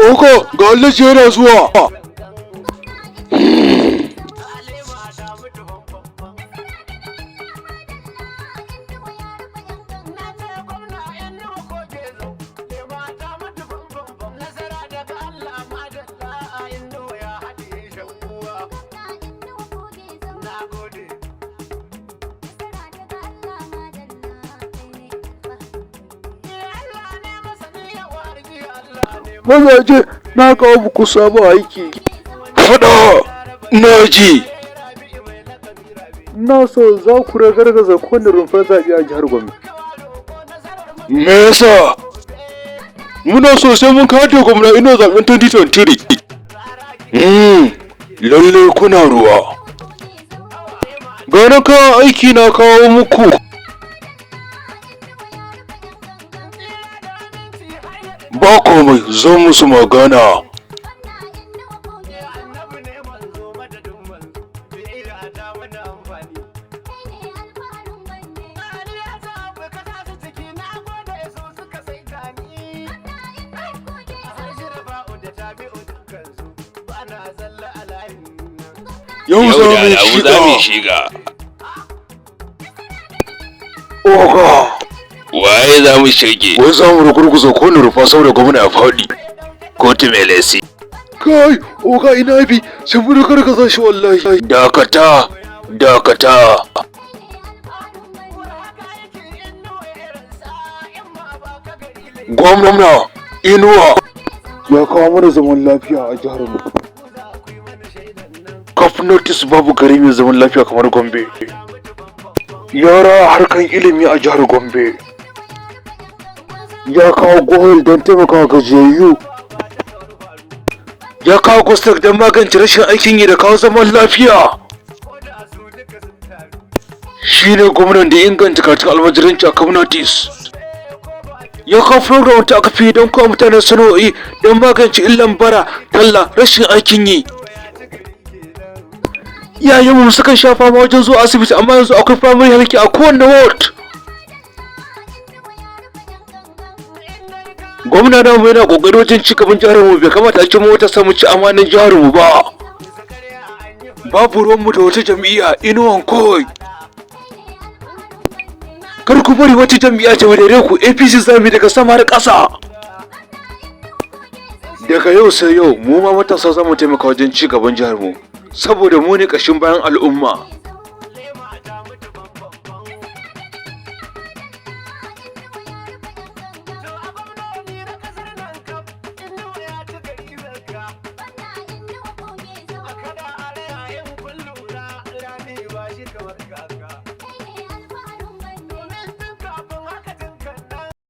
Oga, ga Alhaji yana zuwa. Mazaje, na kawo muku sabon aiki. Faɗa na ji. Ina so za ku ragargaza kowane rumfar zaɓe a jihar Gombe. Me yasa? Muna so sai mun kawar da gwamna Inuwa zaɓen 2023. Lalle kuna ruwa. Ga na kayan aiki na kawo muku. Ba komai, zan musu magana. Yau za Yau da mu alamu za mu shiga. shiga. Oga, Waye za mu shirge? wai za mu rugurguza kowane rufa saboda gwamna ya faɗi. Kotu mai lesi. Kai, oga, ina bi, sai mun rugurguza shi wallahi. Dakata, dakata. Gwamna Inuwa ya kawo mana zaman lafiya a jihar mu. Kaf notice, babu gari mai zaman lafiya kamar Gombe. Yara harkan ilimi a jihar Gombe. Ya kawo gohel don taimakawa gajiyayyu. Ya kawo kwastak don magance rashin aikin yi da kawo zaman lafiya. Shi ne gwamnan da ya inganta karatun almajiranci a communities. Ya kawo program ta aka fi don kawo mutane sana'o'i don magance illan bara, talla, rashin aikin yi. Iyayenmu sukan sha fama wajen zuwa asibiti, amma yanzu akwai primary health care a kowane ward. Gwamna namu yana kokari wajen ci gaban jihar mu. Bai kamata a ce mu wata samu ci amanin jihar mu ba. Babu ruwanmu da wata jam'iyya, Inuwan kawai. Kar ku bari wata jam'iyya ta wadare ku. APC zamu daga sama har ƙasa. Daga yau sai yau, mu ma matasa za mu taimaka wajen ci gaban jihar mu, saboda mu ne ƙashin bayan al'umma.